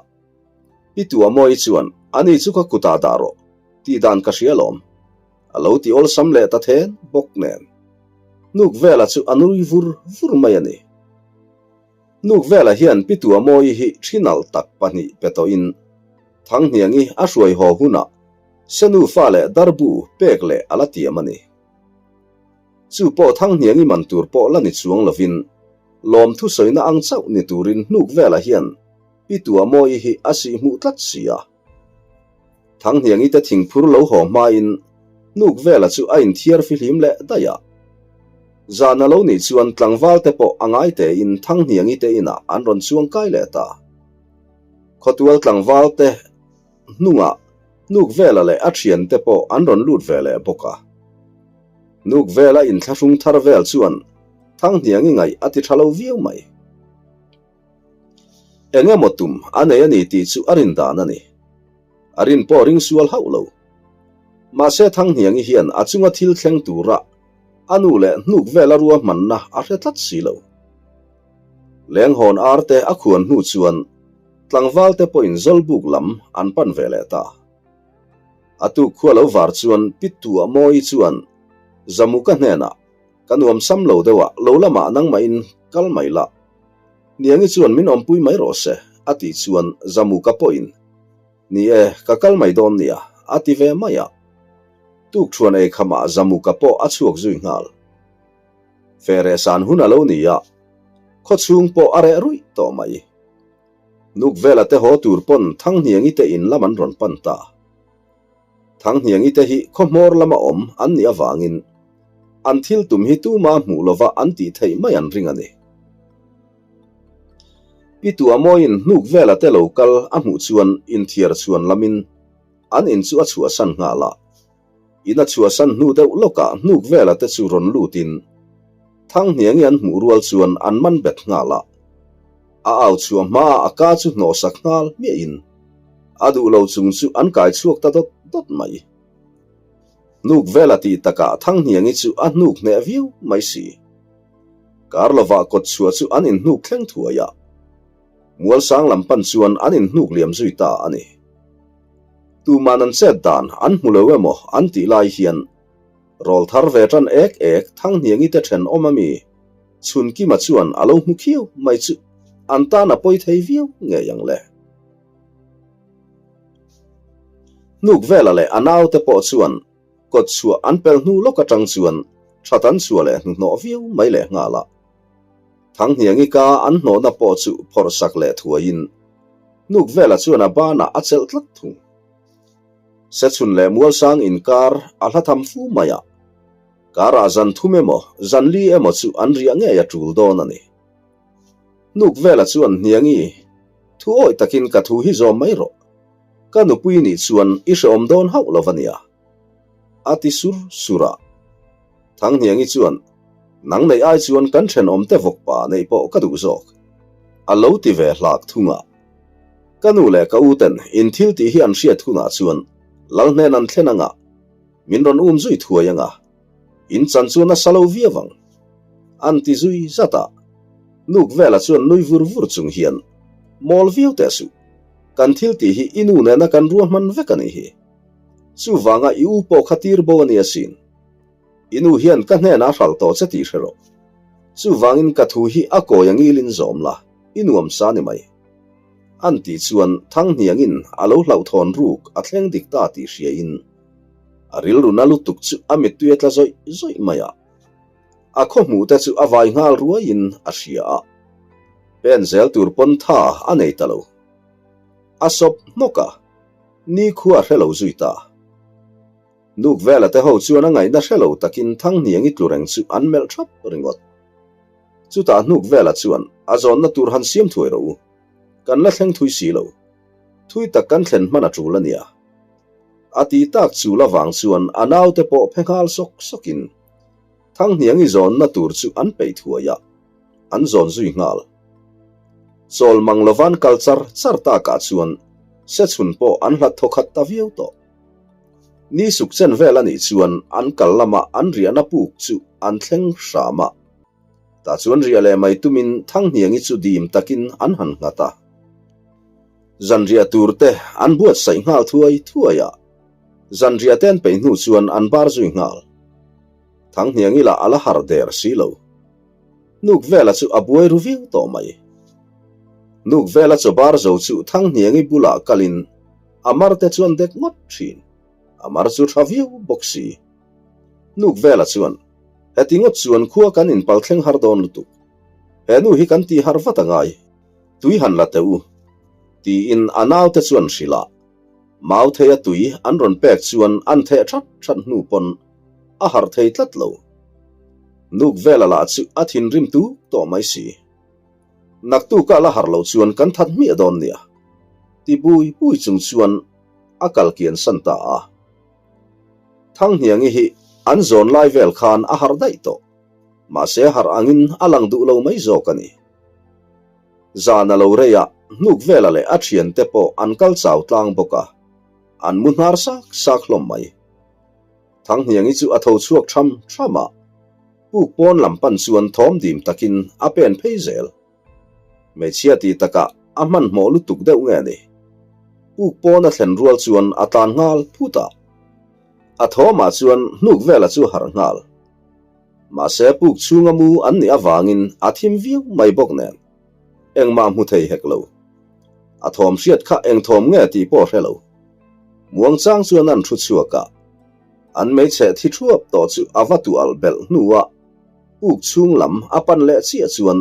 Pi Tuamawi chuan, Ani chu ka kutah dah rawh, tih dan ka hria alawm. A lo ti awlsam leh ta then bawk nen. Hnuk vela chu a nui vur vur mai a ni. Hnuk vela hian Pi Tuamawi hi thi nalh tak pahnih pe tawhin Thanghniangi a hruai haw hunah Senu fa leh darbu pek leh a la tiam a ni. Chu pawh Thanghniangi man tur pawh la ni chuang lovin lawmthu sawina ang chauh ni turin hnuk vela hian Pi Tuamawi hi a sihhmuh tlat si a. Thanghniangi te thingphur lo haw hmain hnuk vela chu a inthiar fihlim leh daih a. Zan a lo nih chuan tlangval te pawh a ngai tein Thanghniangi te inah an rawn chuang kai leh ta. Khawtual tlangval te hnungah hnuk vela leh a thian te pawh an rawn lut ve leh bawk a. Hnuk vela inthlahrung thar vel chuan Thanghniangi ngaih a ti tha lo viau mai. Eng emaw tum a nei a ni tih chu a rin dan a ni. A rin pawh ring sual hauh lo. Mahse Thanghniangi hian a chunga thil thleng tura a nu leh hnuk vela ruahmanna a hre tlat si lo. Lenghawn arte a khuan hnu chuan tlangval te pawhin Zawlbuk lam an pan ve leh ta. A tuk khua lo var chuan Pittu a Mawi chuan Zamuka hnenah Ka nuam sam lo deuh a, lo lamah nangmahin kal mai la. Niangi chuan min awmpui mai rawh se, a tih chuan Zamuka pawhin, Ni e, ka kal mai dawn nia, a ti ve mai a. Tukṭhuan ei khamah Zamuka pawh a chhuak zui nghal. Fereh san hun a lo ni a, khawchhung pawh a reh ruih tawh mai. Nuk vela te haw tur pawn Thanghniangi te in lam an rawn pan ta. Thanghniangi te hi khawhmawr lama awm an nih avangin an thil tum hi tuma hmuh lova an tih theih mai an ring a ni. Pi Tuamawiin hnuk vela te lo kal a hmuh chuan inthiar chhuan lamin an in chu a chhuahsan nghal a. In a chhuahsan hnu deuh lawkah hnuk vela te chu rawn lutin Thanghniangi an hmuh rual chuan an man bet nghal a. A au chhuah hmaah a ka chu hnawhsak nghal hmiahin a duh lo chung chu an kai chhuak ta dawt dawt mai. Hnuk vela tih takah Thanghniangi chu a hnuk hneh viau mai si. Kar lovah kawtchhuah chu an inhnuk thleng thuai a. Mualsang lam pan chuan an inhnuk liam zui ta a ni. Tuman an chet dan an hmu lo emaw an tih lai hian rawl thar ve tan ek ek Thanghniangi te thenawm a mi Chhunkima chuan a lo hmu khiau mai chu an tan a pawi thei viau ngei ang le. Hnuk vela leh a naute pawh chuan kawtchhuah an pel hnu lawk atang chuan that an chhuah leh hnuhnawh viau mai leh nghal a. Thanghniangi ka an hnawhna pawh chu phawrh sak leh thuaiin hnuk vela chuan a banah a chelh tlat thung. Sechhun leh Mualsang inkar a hla tham fu mai a, karah zan thum emaw zan li emaw chu an riah ngei a tul dawn a ni. Hnuk vela chuan Hniangi, thu awih takin ka thu hi zawm mai rawh. Ka nupui nih chuan i hrehawm dawn hauh lo va nia. A ti sur sur a. Thanghniangi chuan, Nang neih ai chuan kan thenawmte vawkpa neih pawh ka duh zawk. A lo ti ve hlak thung a. Ka nu leh ka u ten in thil tih hi an hriat hunah chuan lal hnen an thlen anga, min rawn um zui thuai anga, in chan chu nasa lo viau ang. An ti zui zat a. Nuk vela chuan nui vur vur chung hian, Mawl viau teh suh. Kan thil tih hi i nu nena kan ruahman vek a nih hi. Chuvanga i u pawh kha tir bo a ni asin. I nu hian ka hnenah a hralh tawh che tih hre rawh. Chuvangin ka thu hi a kawi a ngilin zawm la, i nuam sa ni mai. An tih chuan Thanghniangin a lo hlauhthawn ruk a thleng dik ta tih hriain a rilru na lutuk chu a mittui a tla zawih zawih mai a. A khaw hmuh te chu a vai nghal ruaiin a hria a. Pen zel tur pawn tha a nei ta lo. A sawp hnawk a. Nikhua a hre lo zui ta. Nuk vela te ho chuan a ngaihna hre lo takin Thanghniangi tlu reng chu an melh thap ringawt. Chutah hnuk vela chuan a zawnna tur han siam thuai rawh u. Kan la thleng thui si lo. Thui tak kan thlen hman a tul a nia. A ti tak chul avang chuan a naute pawh phe nghal sawk sawkin Thanghniangi zawnna tur chu an peih thuai a, an zawn zui nghal. Chawl mang lovan kal char char takah chuan Sechhun pawh an hlat thawkhat ta viau tawh. Ni suk chen vel a nih chuan an kal lama an riahna puk chu an thleng hram a. Tah chuan riah leh mai tumin Thanghniangi chu dim takin an han nghat a. Zanriah tur te an buatsaih nghal thuai thuai a. Zanriah te an peih hnu chuan an bar zui nghal. Thanghniangi lah a la har der si lo. Nuk vela chu a buai ru viau tawh mai. Nuk vela chaw bar zo chu Thanghniangi bulah kalin a mar te chuan dek ngawt thin. A mar chu tha viau bawk si. Nuk vela chuan, Heti ngawt chuan khua kan inpal thleng har dawn lutuk. He nu hi kan tih har vat a ngai. Tui han la teh u. Tiin a naute chuan hrilh a. Mautheia tui an rawn pek chuan an theh that that hnu pawn a harh thei tlat lo. Nuk vela lah chu a thinrim tu tawh mai si. Naktuka la harh loh chuan kan that hmiah dawn nia. Ti bui bui chung chuan a kal kian san ta a. Thanghniangi hi an zawn lai vel khan a harh daih tawh. Mahse harh angin a lang duh lo mai zawk a ni. Zan a lo rei a, hnuk vela leh a thiante pawh an kal chau tlang bawk a, an mu hnar sak sak hlawm mai. Thanghniangi chu a tho chhuak tham tham a, puk pawn lam pan chuan thawm dim takin a pen phei zel. Hmeichhia ti takah a hmanhmawh lutuk deuh nge ni? Puk pawn a thlen rual chuan a tlan nghal phut a, a thawmah chuan hnuk vela chu a harh nghal. Mahse puk chhunga mu an nih avangin a thim viau mai bawk nen engmah hmu thei hek lo. A thawm hriat kha eng thawm nge tih pawh hre lo. Muangchang chuan an thu chhuak a, an hmeichhe thi thuap tawh chu a va tu alh belh hnuah puk chhung lam a pan leh chiah chuan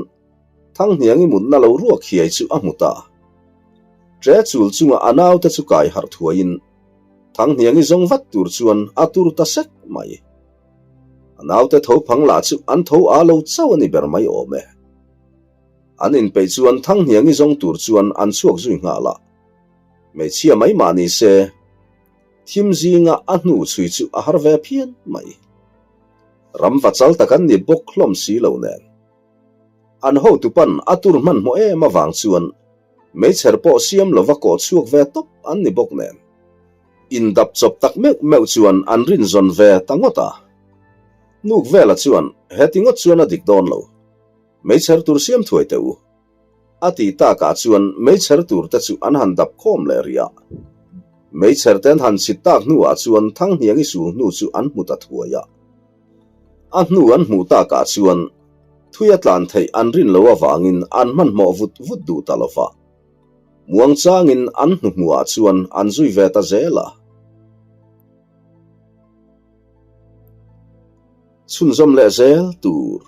Thanghniangi mutna lo ruak hiai chu a hmu ta. Ṭe chul chunga a naute chu kai harh thuaiin Thanghniangi zawng vat tur chuan a tur ta sek mai. A naute tho phang lah chu an tho a lo chauh a ni ber mai awm e. An inpeih chuan Thanghniangi zawng tur chuan an chhuak zui nghal a. Hmeichhia mai mah ni se, thim zinga a hnu chhui chu a har ve phian mai. Ram va chal tak an ni bawk hlawm si lo nen. An hotu pan a tur hmanhmawh em avang chuan meichher pawh siam lova kawh chhuak ve tawp an ni bawk nen. Indap chawp tak meuh meuh chuan an rinzawn ve ta ngawt a. Nuk vela chuan heti ngawt chuan a dik dawn lo. Meichher tur siam thuai teh u. A ti takah chuan meichher tur te chu an han dap khawm leh rih a. Meichher te an han chhit tak hnuah chuan Thanghniangi sul hnu chu an hmu ta thuai a. A hnu an hmuh takah chuan thui a tlan theih an rin loh avangin an hmanhmawh vut vut duh ta lo va. Muangchangin an hnuhmuhah chuan an zui ve ta zel a. Chhunzawm leh zel tur.